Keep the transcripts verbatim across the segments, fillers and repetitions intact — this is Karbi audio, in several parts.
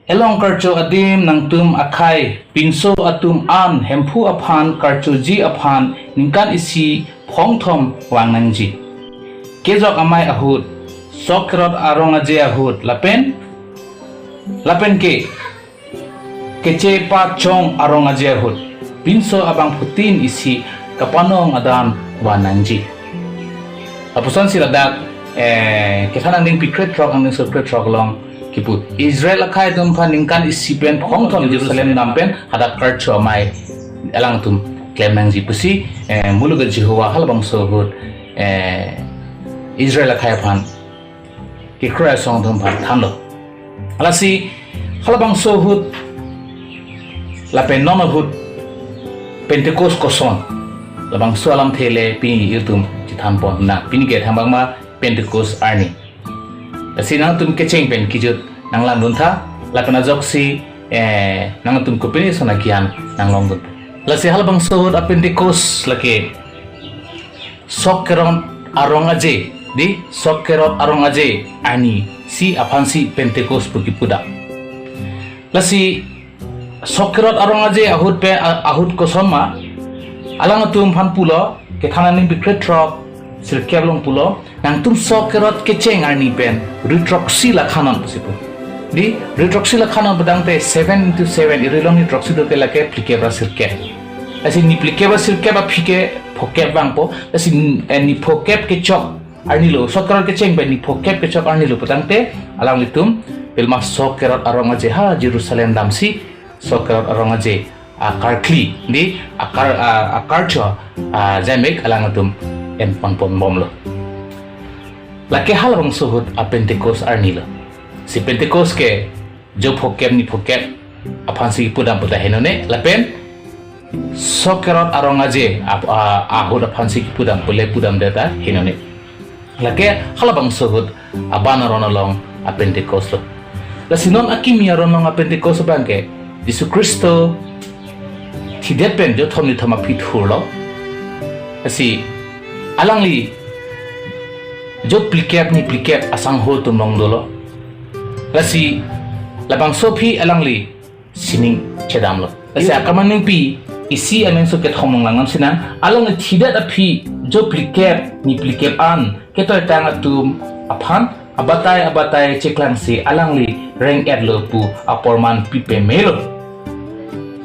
Elong karcho adim nangtum akhei, pinso atum an Hemphu aphan karchoji aphan ningkan isi phongthom vang nangji. Kejok amei ahut, sok kerot arong aje ahut, lapen, lapen ke, keche pachong arong aje ahut, pinso abangphutin isi kapanong adan vang nangji. Apusonsi ladak, eh, Kethan angdengpi krethrok, angdengso krethrok along kipu. Israel akhei atum aphan ningkan isi pen phongthom Jerusalem dam pen hadak karcho amei alangtum klem nangji pusi, eh, muluk a Jehovah halabangso ahut, eh, Israel akhei aphan kekroi asong atum aphan thanlo. Lasi halabangso ahut lapen non ahut Pentecost koson, labangso alamthe le pini ilitum chethanpon nang. Pini ke thambak ma Pentecost arni. Lasi nangtum kecheng pen kejut nanglang duntha, lapen ajoksi, eh, nangtum kopine sona kian nanglong dun. Lasi halabangso ahut a Pentecost lake sok kerot arong aje, di, sok kerot arong aje arni si aphansi Pentecost pu kipu dam. Lasi sok kerot arong aje ahut pen, a-, ahut koson ma, alangtum aphan pulo, Kethan angdengpi krethrok sirkep along pulo, nangtum sok kerot kecheng arni pen ri throksi lakhanon pusi pu. Di, ri throksi lakhanon pu tangte seven into seven, iri along ni throksi dote lake phlikep ra sirkep. Lasi ni phlikep ra sirkep aphi ke phokep vangpo, lasi, eh, ni phokep kechok arni lo, sok kerot kecheng pen ni phokep kechok arni lo pu tangte, alanglitum pilma sok kerot arong aje ha Jerusalem damsi sok kerot arong aje akarkli, di, akar, a, akarcho, a, jamek alangtum enponpon bomlo. Lake halabangso ahut a Pentecost arni lo. Si Pentecost ke jo phokep ni phokep aphansi kipu dam puta henone, lapen sok kerot arong aje ap-, a, ahut aphansi kipu dam pule pu dam deta henone. Lake halabangso ahut aban aron along a Pentecost lo. Lasi non akimi aron along a Pentecost abang ke Jisu Khristo thidet pen jo thom ni thom aphi thurlo. Lasi alangli jo phlikep ni phlikep asangho atum along dolo. Lasi labangso aphi alangli sining chedamlo. Lasi akamanungpi isi angdengso kethom along langdam sinang, alangli thidet aphi jo phlikep ni phlikep an ketoitang atum aphan abatai abatai cheklangsi alangli reng-etlo pu aporman pipemelo.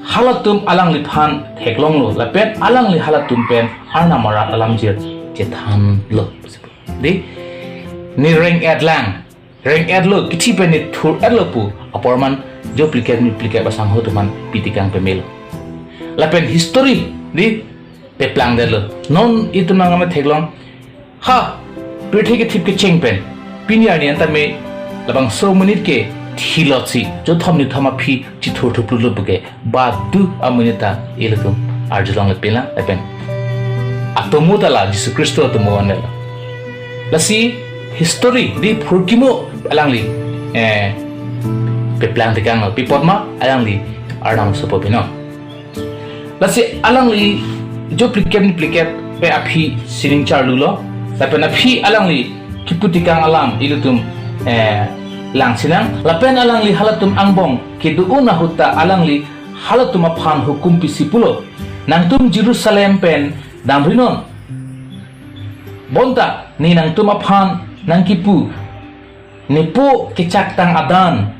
Halatum alangliphan theklonglo, lapen alangli halatum pen Arnam arat alamjir chethanlo. Di, ne reng-etlang, reng-etlo, kithi pen ne thur-etlo pu aporman jo phlikep ni phlikep asangho atum aphan pitikang pemelo. Lapen history, di, peplangdetlo. Non itum nang ama theklong, ha, pirthe kethip kecheng pen pini arni an tame labangso amonit ke thilotsi jo thom ni thom aphi chithur thuplulo puke, badu amonit ta ilitum arjulongle pinlang lapen atomo ta la Jisu Khristo atomo anel. Lasi history, di, phurkimo alangli, eh, peplangtekanglo, pi apot ma alangli Arnam asopo pinon. Lasi alangli jo phlikep ni phlikep pen aphi sining charlulo. Lapen aphi alangli kiputikang alam ilitum, eh, lang sinang. Lapen alangli halatum angbong kedo-un ahut ta alangli halatum aphan hukum pisi pulo, nangtum Jerusalem pen damrinon. Bonta ne nangtum aphan nangkipu, nepo kechaktang adan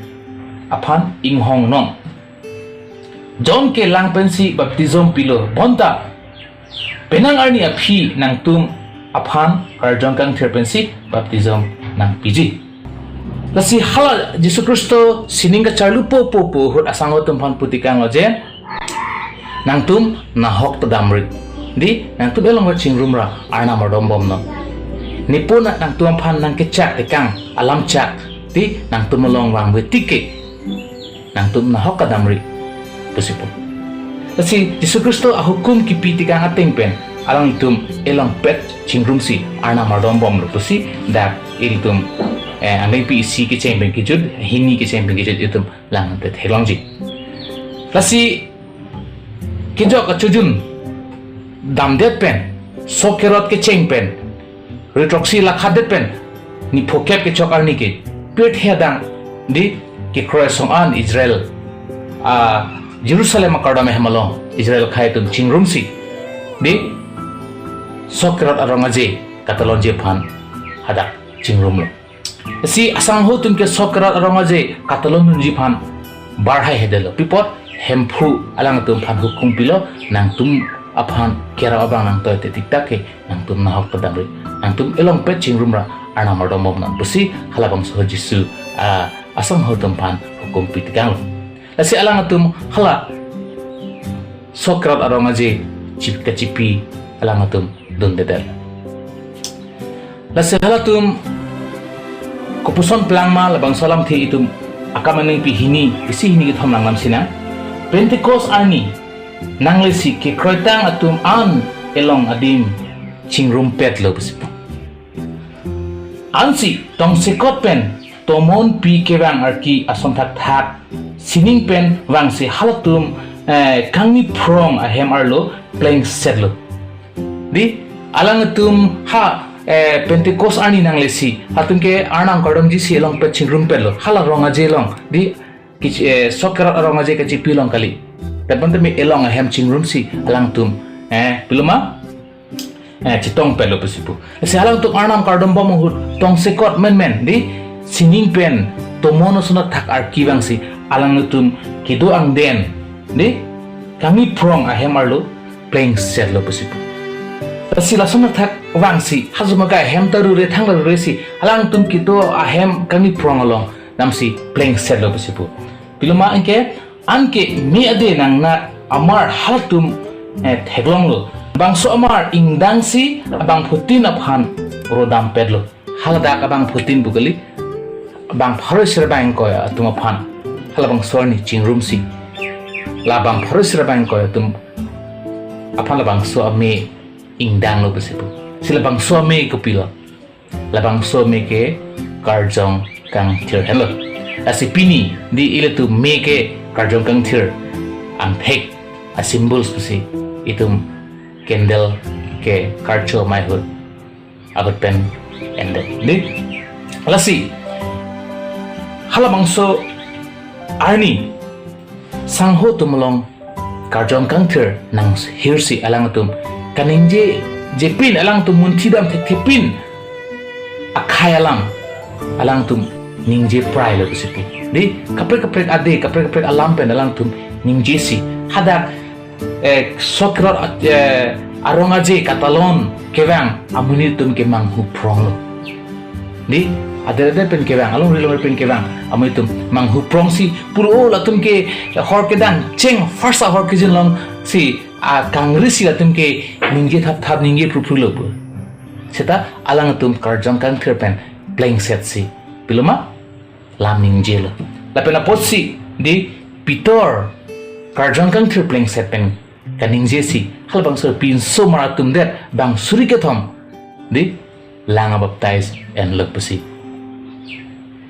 aphan inghongnon. John ke lang pensi baptism pilo, bonta penang arni aphi nangtum aphan karjong kangthir pensi baptism nangpiji. Lasi hala Jisu Khristo sining kacharlu po po po ahut asangho atum aphan putikanglo je, nangtum nahok ta damri. Di, nangtum elong kachingrum ra Arnam ardom bomnon. Nepo na nangtum aphan nangkechaktekang alam chak, di, nangtum along vangve tik ke nangtum nahok ta damri pusi pu. Lasi Jisu Khristo ahukum kipitikang ateng pen alangtum elongpet chingrumsi Arnam ardom bomlo pusi dak ilitum, eh, angdengpi isi kecheng pen kejut, hini kecheng pen kejut itum lang te theklongji. Lasi kejok kachojun damdet pen, sok kerot kecheng pen, ri throksi lakhadet pen, ni phokep kechok arni ke, pirthe adang, di, kekroi asong an Israel, a, Jerusalem akardom ahem along Israel akhei atum chingrumsi, dei, sok kerot arong aje katalonji aphan hadak chingrumlo. Si asangho atum ke sok kerot arong aje katalondunji aphan barhai hedetlo. Pi apot? Hemphu alangtum aphan hukum pilo, nangtum aphan kerap abang nangtoi te tiktak ke nangtum nahok kedamri, nangtum elongpet chingrumra Arnam ardombomnon pusi halabangso Jisu, a, asangho atum aphan hukum pitekanglo. Lasi alangtum hala sok kerot arong aje chip kachipi alangtum dundedet. Lasi halatum kopuson plangma labangso alamthe itum akam aningpi hini isi hini kethom nanglam sinang. Pentecost arni nanglesi kekroitang atum an elong adim chingrumpetlo pusi pu. Ansi tongsekot pen tomonpi kevang arki ason thakthak sining pen vangsi halatum, eh, kangni phrong ahem arlo plengsetlo. Dei, alangtum ha, eh, Pentecost arni nanglesi, halatum ke Arnam kardomjisi elongpet chingrumpetlo. Hala rong aje along, dei, kich-, eh, sok kerot arong aje kachipi along kali. Tepon teme elong ahem chingrumsi alangtum, eh, piloma, eh, chetongpetlo pusi pu. Si alangtum Arnam kardombom ahut tongsekot menmen, dei, sining pen tomon ason thakthak arki vangsi alangtum kedo angden, dei, kangni phrong ahem arlo plengsetlo pusi pu. Si lason thakthak vangsi hajuma ahem ta rure thang ruresi alangtum kedo ahem kangni phrong along damsi plengsetlo pusi pu. Piloma anke, anke me ade nangnat amar halatum, eh, theklonglo. Bangso amar ingdangsi abangphutin aphan rodampetlo. Haladak abangphutin pu kali, bang pharo isi ra bang ingkoi atum aphan halabangso arni chingrumsi, la bang pharo isi ra bang ingkoi atum aphan labangso ame ingdanglo pusi pu. Si labangso ame kopilo? Labangso ame ke Karjong Kangthir henlo. Lasi pini, dei, ilitum ame ke Karjong Kangthir angthek a-symbols pusi itum candle ke karcho mai ahut, ahut pen endet, dei. Lasi halabangso arni sangho atum along Karjong Kangthir nanghirsi alangtum kaningje, jepin alangtum munthidam thekthepin akhei alam alangtum ningje prailo pusi pu. Dei, kaprek kaprek ade, kaprek kaprek alam pen alangtum ningjesi, hadak, eh, sok kerot, eh, arong aje katalon kevang amonit atum ke manghuphronglo. Dei, adet adet pen kevang, alongri alongri pen kevang amonit atum manghuphrongsi pulo, "O, latum ke hor kedang cheng, first ahor kejin alongsi, a, kangrisi latum ke ningje thapthap, ningje pruphrulo," pu. Seta alangtum Karjong Kangthir pen plengsetsi, piloma, lam ningjelo. Lapen apotsi, dei, Pitor Karjong Kangthir plengset pen kaningjesi halabangso pinso amar atum det bang suri kethom, dei, lang abaptize enlo pusi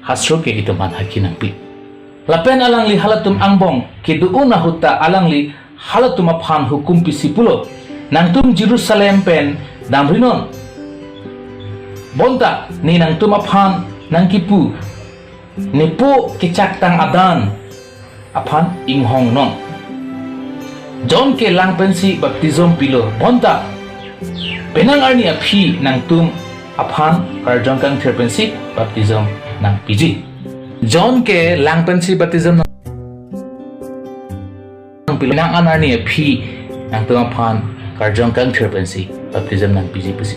hastro ke itum aphan hakhi nangpi. Lapen alangli halatum angbong kedo-un ahut ta alangli halatum aphan hukum pisi pulo, "Nangtum Jerusalem pen damrinon, bonta ne nangtum aphan nangkipu nepo kechaktang adan aphan inghongnon. John ke lang pensi baptism pilo, bonta penang arni aphi nangtum aphan Karjong Kangthir pensi baptism nangpiji." John ke lang pensi baptism nangpilo, penang an arni aphi nangtum aphan Karjong Kangthir pensi baptism nangpiji pusi.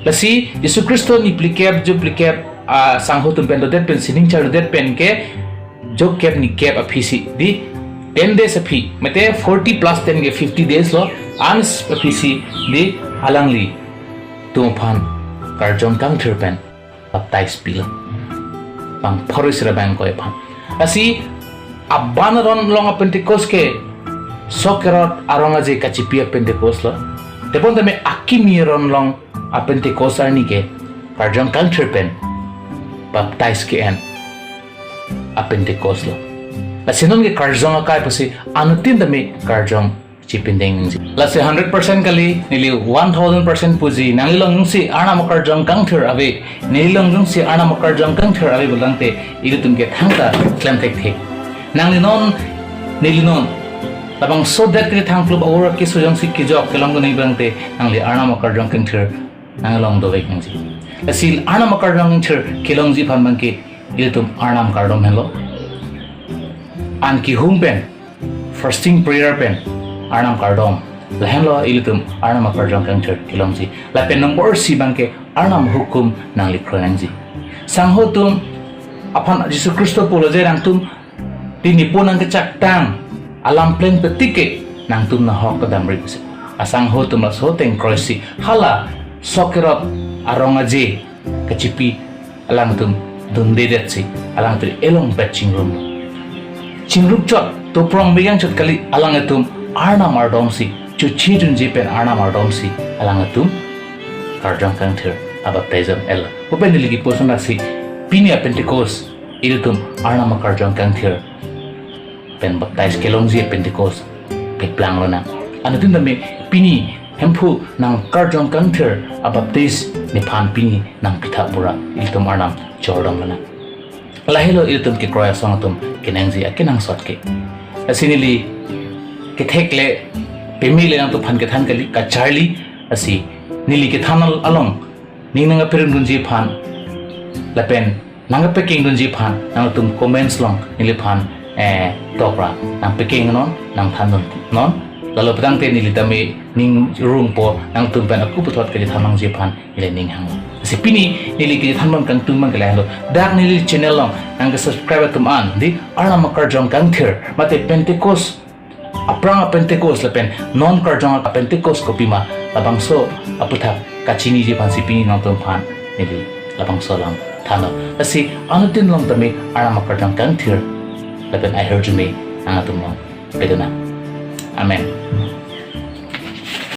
Lasi Jisu Khristo ni phlikep, jo phlikep, a, sangho atum pen dodet pen, sining charlidet pen ke jo kep ni kep aphisi, dei, ten days aphi, mate forty plus ten ke fifty days lo, an aphisi, dei, alanglitum aphan Karjong Kangthir pen baptize pilo, bang pharo isi ra bang ingkoi aphan. Lasi aban aron along a-Pentecost ke sok kerot arong aje kachipi a-Pentecost lo. Tepon tame akimi aron along a-Pentecost arni ke Karjong Kangthir pen baptize ke-en a-Pentecost lo. Lasi non ke Karjong akai pusi anuttin tame Karjong chipindeng nangji. Lasi hundred percent kali, neli one thousand percent puji, nangli along jongsi Arnam akarjong kangthir ave, neli along jongsi Arnam akarjong kangthir ave pulotangte, ilitum ke thangta klem thekthe. Nangli non, neli non, labangso det kethang klub awor keso jongsi kejok kelong kuni pulotangte, nangli Arnam akarjong kangthir nangli along dovek nangji. Lasi Arnam akarjong kangthir kelongji aphan abangke ilitum Arnam kardom henlo. An kehung pen, fasting prayer pen Arnam kardom. Lahenlo ilitum Arnam akarjong kangthir kelongji. Lapen number isi abangke Arnam ahukum nangli kroi nangji. Sangho atum aphan Jisu Khristo pulo je nangtum pini po nangkechaktang alam plengpetike nangtum nahok kedamri pusi. Asangho atum laso ateng kroisi hala sok kerot arong aje kachipi alangtum dundedetsi alangtum elong pet chingrum. Chingrum chot, toprong beyang chot kali, alangtum Arnam ardomsi, chuchi junji pen Arnam ardomsi alangtum karjong kangthir abaptism el. Open neli kipu ason aksi pini a-Pentecost ilitum Arnam akarjong kangthir pen baptize kelongji a-Pentecost keplang lonang. Anuttin tame pini Hemphu nangkarjong kangthir a-baptist nephan pini nangpitha pura ilitum Arnam chordom lonang. Lahelo ilitum kekroi asong atum kenangji akenangsot ke. Lasi neli kethekle pemele nangtumphan kethan kali kacharli, lasi neli kethan al-, along ning nangkapiring dunji aphan lapen nangkapekeng dunji aphan nangtum comments along neliphan, eh, tokra nangpekeng non, nangthan non. Lalo pulotangte neli tame ning rungpo, nangtum pen aku puthot kali than nangji aphan neli ning hang. Lasi pini neli kethan abang kangtung abang ke lahelo. Dak neli channel along nangke-subscribe atum an, dei, Arnam akarjong kangthir mate Pentecost, aphrang a-Pentecost lapen non karjong a-Pentecost kopima, labangso aputhak kachiniji aphansi pini nangtumphan neli labangso alam thanlo. Lasi anuttin along tame Arnam akarjong kangthir lapen ahirjume nangtum along pedonang. Amen.